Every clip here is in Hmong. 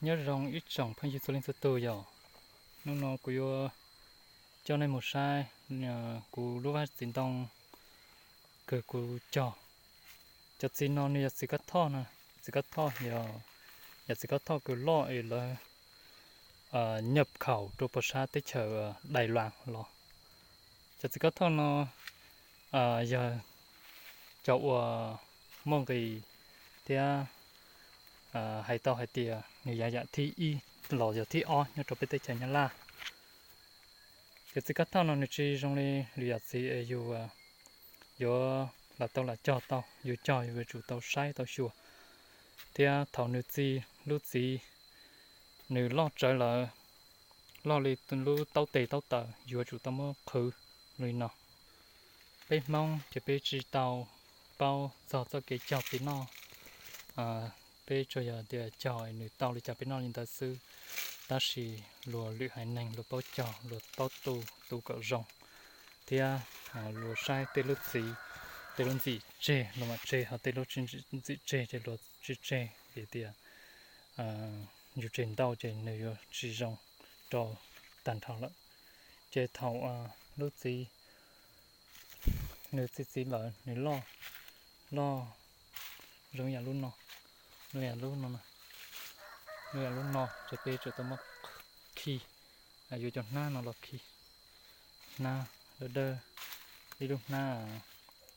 Nyob zoo ib tsoom phooj ywg txhua leej txhua tus yom. Hnub no kuv yuav coj nej mus saib kuv lub vaj txiv ntoo kws kuv cog. Cov txiv no nws yog txiv kab thoj na, txiv kab thoj yog, yog txiv kab thoj kws loj es lawv nyam khaum rau puag sab teb chaws Dais Las los. Cov txiv kab thoj no yog cov uas muaj nqis thiab hais tau hais tias nws yog yam thib ib los yog thib ob nyob rau peb teb chaws Nyab Laj. Cov txiv kab thoj no nws tsis zoo li lwm yam txiv es yus yuav lam tau lam cog tau, yus cog yus yuav tsum tau saib tau xyuas, thiab thaum nws txi lub txiv nws loj tsawv lawm, loj li lub taub tes taub taw yuav tsum tau muab qhwv li no. Peb Hmoob ces peb tsis tau paub txog txoj kev cog txiv noj, peb tsuas yog tias cog nws tau li cas peb noj li ntawd xwb. Tab sis luag lwm haiv neeg luag paub cog, luag paub tu, tu kom zoo, thiab luag saib tej lub txiv, tej lub ntxim tseg luag mam tseg, ho tej lub tsis ntxim tseg ces luag tsis tseg vim tias yus tseg ntau ces nws yuav tsis zoo rau tag nrho lawm. Ces thaum lub txiv nws txi txiv lawm nws loj, loj zoo yam lub no, zoo yam lub no, zoo yam lub no ces peb tsum tau muab khi, yuav cov hnab no los khi, hnab dawb dawb, ib lub hnab,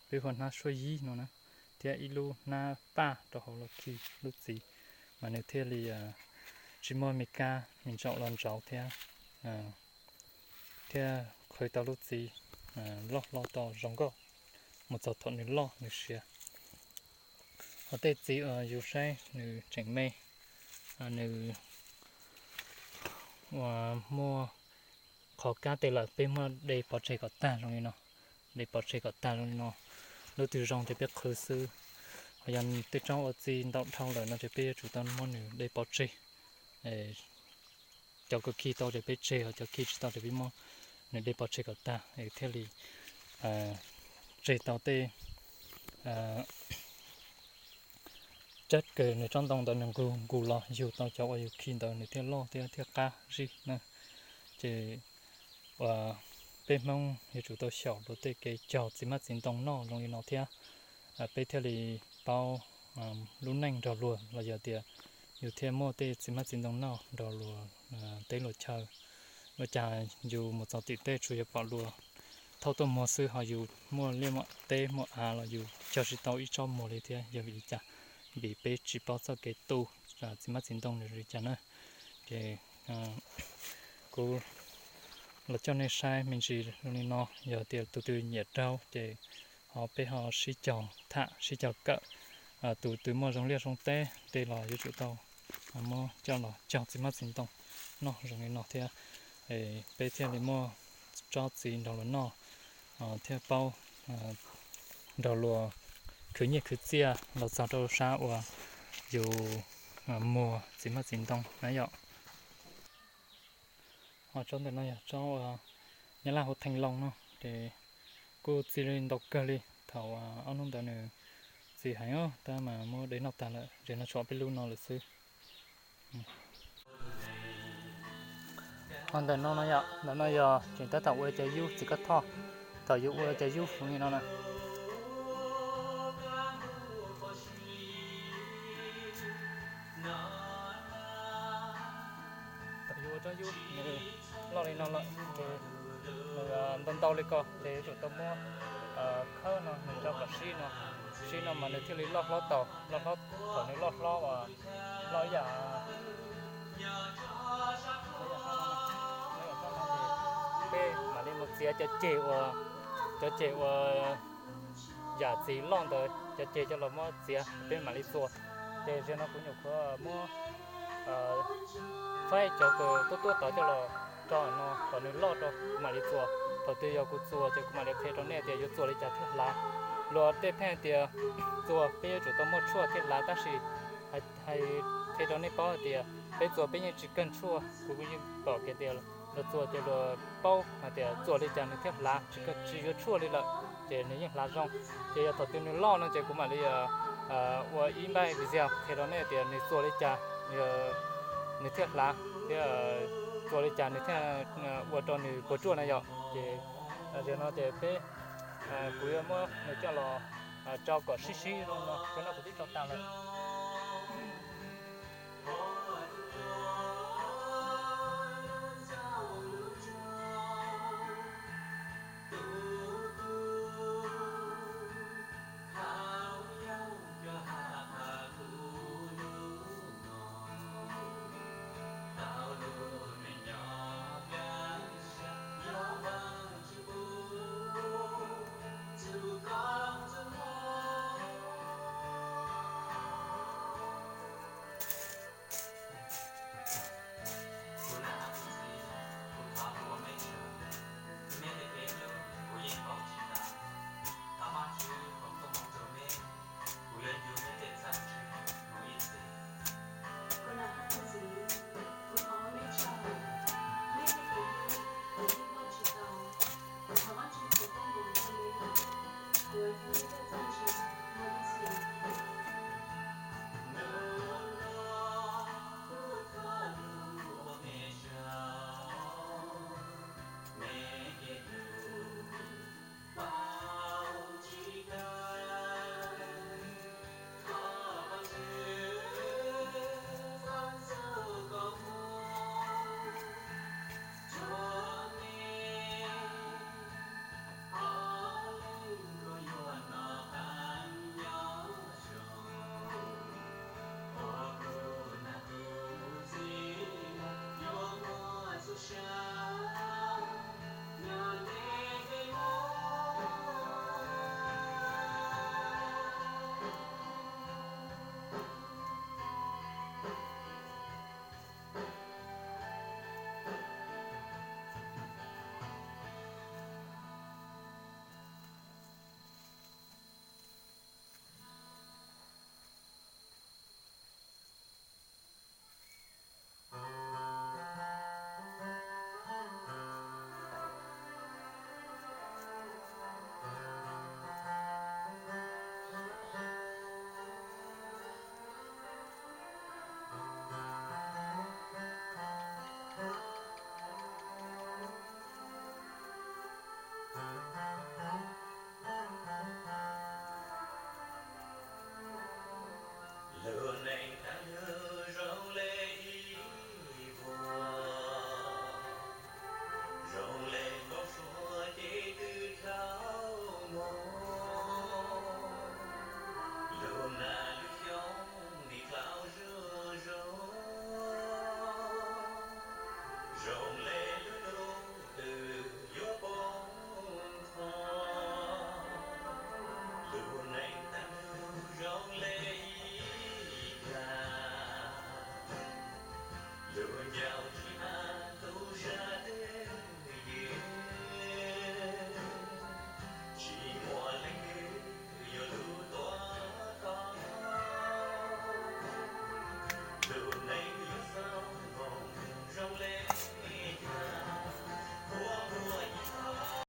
peb hu hnab suab yib no na, thiab ib lub hnab paj rau hauv los khi lub txiv, mas nws thiaj li tsis muaj me kab me ntsaum los ntsauv thiab, thiab qhwv tau lub txiv loj hlob tau zoo nkauj mus txog thaum nws loj nws siav. Ho tej txiv uas yus saib nws tseem me, nws uas muaj qhov kab tes lawm peb muab de pov tseg kom tag zoo li no, de pov tseg kom tag zoo li no. Lub twg zoo ces peb qhwv xwb. Ho yog tej tsob uas txi ntau dhau lawm no ces peb yuav tsum tau muab nws de pov tseg. Cov kws khi tau ces peb tseg, ho cov khi tsis tau ces peb muab nws de pov tseg kom tag es thiaj li tseg tau tej tsab kws nws tsob ntoo ntawd nws nkus nkus los yug tau cov uas yus khi ntawd nws thiaj loj thiab thiaj qab zib na. Ces uas peb Hmoob yuav tsum tau xyaum luag tej kev cog txiv hmab txiv ntoo noj zoo li no thiab, peb thiaj li paub lub neej nrog luag los yog tias yus thiaj muaj tej txiv hmab txiv ntoo noj nrog luag teb luag chaw. Ua cas yus mus txog tim tej tsuas yog pom luag thauj tuaj muag xwb, ho yus muaj liaj muaj teb muaj av los yus cog tsis tau ib tsob muag li thiab. Yog vim li cas? Vim peb tsis paub txoj kev tu txiv hmab txiv ntoo nws li cas na. Ces kuv los coj nej saib me ntsis zoo li no, yog tias tus twg nyiam raug ces ho peb ho sib caug tham sib caug kawm. Tus twg muaj zoo liaj zoo teb tej los yuav tsum tau muab coj los cog txiv hmab txiv ntoo noj zoo li no thiab, peb thiaj li muaj tsob txiv nrog luag noj thiab paub nrog luag khwv nyiaj khwv txiaj los txog rau sab uas yus muag txiv hmab txiv ntoo na yom. Ho tsob ntawm no yog tsob uas Nyab Laj hu theej loo no ces kuj txi li ntau kawg li. Thaum ob hnub ntawd nws txi heev os, tab mas muab de noj tag lawm, zem no tshuav peb lub no lawm xwb. Ho ntawm no no yom, ntawm no yog tseem tab tom ua cov yub txiv kab thoj. Thaum yus ua cov yub zoo li no na, thaum yus ua tsob yub nws loj li no lawm ces nws ntau ntau li ko ces yuav tsum tau muab khawb no nws rau kom sib no, sib no mas nws thiaj li loj hlob tau, loj hlob. Thaum nws loj hlob uas loj ib yam, peb mam li mus txiav cov ceg uas, cov ceg uas yam txiv loj ntawd cov ceg coj los muab txiav peb mam li txua. Ces zaum no kuv nyuam qhuav muab faib cov kws tuab tuab tod coj los rau no kom nws loj rau kuv mam li txua. Thaum twg yog kuv txua ces kuv mam li qhia rau nej tias yuav txua li cas thiaj hlav. Luag tej pheej tias txua peb yuav tsum tau muaj tshuaj thiaj hlav, tab sis hais qhia rau nej paub hais tias peb txua peb yeej tsis kawg tshuaj. Kuv yeej pom kev tias luag txua ces luag paub hais tias txua li cas nws thiaj hlav, tsis kawg tsis yuav tshuaj li lawm ces nws yeej hlav zoo. Ces yog thaum twg nws loj no ces kuv mam li ua ib npaj video qhia rau nej tias nws txua li cas, nws nws thiaj hlav thiab txuas li cas nws thiaj ua rau nws puas tsuaj na yom. Ces zaum no ces peb, kuv yuav muab nws coj los tso kom sib sib zoo no, cov no kuv twb tso tas lawm.